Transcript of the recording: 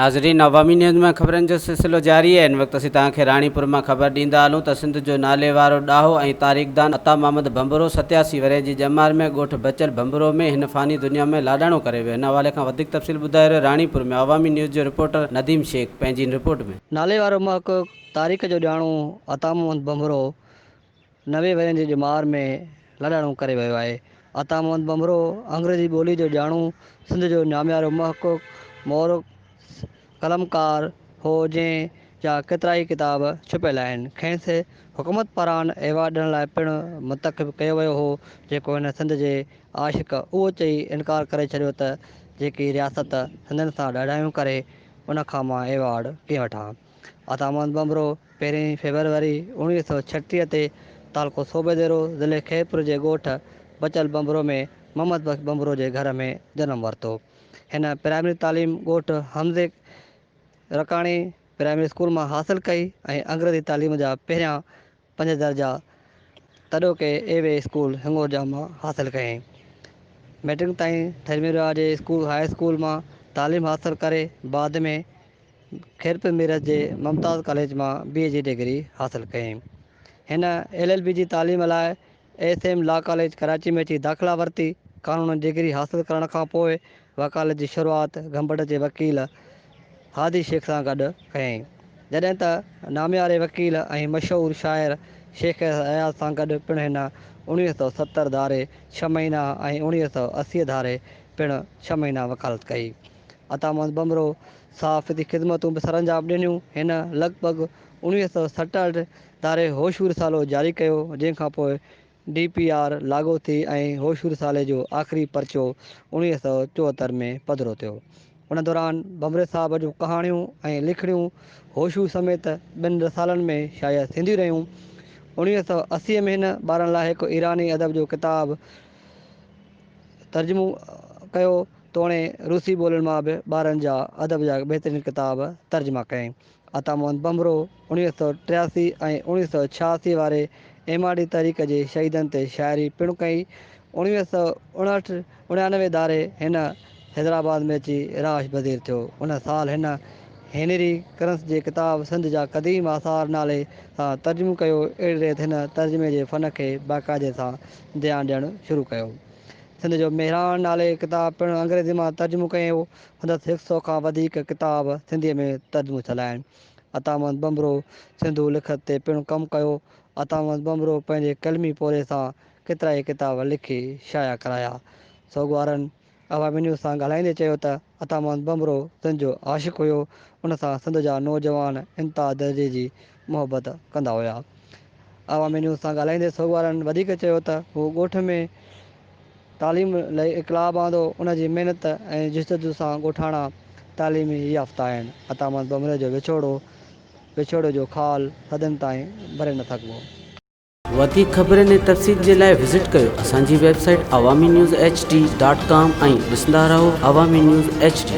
ناظرين عوامي نيوز مان خبرن جو سلسلو جاري آهي هن وقت اسين توهان کي راڻيپور مان خبر ڏيندا هلون ته سنڌ جو ناليوارو ڏاهو ۽ تاريخدان عطا محمد ڀنڀرو 87 ورهين جي ڄمار ۾ ڳوٺ بچل ڀنڀرو ۾ هن فاني دنيا ۾ لاڏاڻو ڪري ويو هن حوالي کان وڌيڪ تفصيل ٻڌائي رهيو راڻيپور ۾ عوامي نيوز جو رپورٽر نديم شيخ پنهنجي هن رپورٽ ۾. ناليوارو محقق تاريخ جو ڄاڻو عطا محمد ڀنڀرو 90 ورهين جي ڄمار ۾ لاڏاڻو ڪري ويو آهي. عطا محمد ڀنڀرو انگريزي ٻوليء جو ڄاڻو، سنڌ جو ناميارو محقق، مورخ، قلمڪار هو، جنهن جا ڪيترائي ڪتاب ڇپيل آهن. کيس حڪومت پاران ايوارڊ ڏيڻ لاء پڻ منتخب ڪيو ويو هو، جيڪو هن سنڌ جي عاشق اهو چئي انڪار ڪري ڇڏيو ته جيڪي رياست سنڌين سان ڏاڍايون ڪري، ان کان مان ايوارڊ ڪيئن وٺان. عطا محمد ڀنڀرو پهرين فيبروري 1936 تي تعلقو صوبيديرو ضلعي خيرپور جي ڳوٺ بچل ڀنڀرو ۾ محمد بخش ڀنڀرو جي گهر ۾ جنم ورتو. هن پرائمري تعليم ڳوٺ حمزي رڪاڻي پرائمري اسڪول مان حاصل ڪئي ۽ انگريزي تعليم جا پهريان پنج درجا تڏهوڪي اي وي اسڪول هنڱورجا مان حاصل ڪيائين. مئٽرڪ تائين ٿرميرواهه جي اسڪول هاء اسڪول مان تعليم حاصل ڪري بعد ۾ خيرپور ميرس جي ممتاز ڪاليج مان بي اي جي ڊگري حاصل ڪيائين. هن ايل ايل بي جي تعليم لاء S M law college Karachi ۾ اچي داخلا ورتي. قانون جي ڊگري حاصل ڪرڻ کان پوء وڪالت جي شروعات گمبٽ جي وڪيل هادي شيخ سان گڏ ڪيائين. جڏهن ته نامياري وڪيل ۽ مشهور شاعر شيخ اياز سان گڏ پڻ هن 1970 ڌاري ڇهه مهينا ۽ 1980 ڌاري پڻ ڇهه مهينا وڪالت ڪئي. عطا محمد ڀنڀرو صحافتي خدمتون به سرانجام ڏنيون. هن لڳ ڀڳ 1967 ڌاري هوشو رسالو جاري ڪيو، جنهن کان پوء ڊي پي آر لاڳو ٿي ۽ هوشو رسالي جو آخري پرچو 1974 ۾ پڌرو ٿيو. ان دوران ڀنڀري صاحب جون ڪهاڻيون ۽ لکڻيون هوشو سميت ٻين رسالن ۾ شايع ٿينديون رهيون. 1980 ۾ هن ٻارن لاء هڪ ايراني ادب جو ڪتاب ترجمو ڪيو. توڻي روسي ٻولين مان به ٻارن جا ادب جا بهترين ڪتاب ترجما ڪيائين. عطا محمد ڀنڀرو 1983 ۽ 1986 واري ايم آر ڊي تحريڪ جي شهيدن تي شاعري پڻ ڪئي. 1959 89 ڌاري هن حيدرآباد ۾ اچي رهائش پذير ٿيو. ان سال هن هينري ڪرنس جي ڪتاب سنڌ جا قديم آثار نالي سان ترجمو ڪيو. اهڙي ريت هن ترجمي جي فن کي باقاعدي سان ڌيان ڏيڻ شروع ڪيو. سنڌ جو مهراڻ نالي ڪتاب پڻ انگريزي مان ترجمو ڪيو. سندس هڪ سئو کان وڌيڪ ڪتاب سنڌيء ۾ ترجمو ٿيل آهن. عطا محمد ڀنڀرو سنڌو لکت تي پڻ ڪم ڪيو. عطا محمد ڀنڀرو پنهنجي قلمي پورهيي سان ڪيترائي ڪتاب لکي شايع ڪرايا. سوڳوارن عوامي نيوز سان ڳالهائيندي چيو ته عطا محمد ڀنڀرو سنڌ جو عاشق هيو، ان سان سنڌ جا نوجوان انتها درجي جي محبت ڪندا هيا. عوامي نيوز سان ڳالهائيندي سوڳوارن وڌيڪ چيو ته هو ڳوٺ ۾ تعليم لئي انقلاب آندو، ان جي محنت ۽ جستجو سان ڳوٺاڻا تعليمي يافته آهن. عطا محمد ڀنڀري جو وڇوڙو وڇوڙي جو خال صدين تائين ڀري نه سگهبو. وڌيڪ خبرن ۽ تفصيل جي لاء وزٽ ڪيو اسان جي website Awami news H D dot com ۽ ڏسندا رهو عوامي نيوز ايڇ ڊي.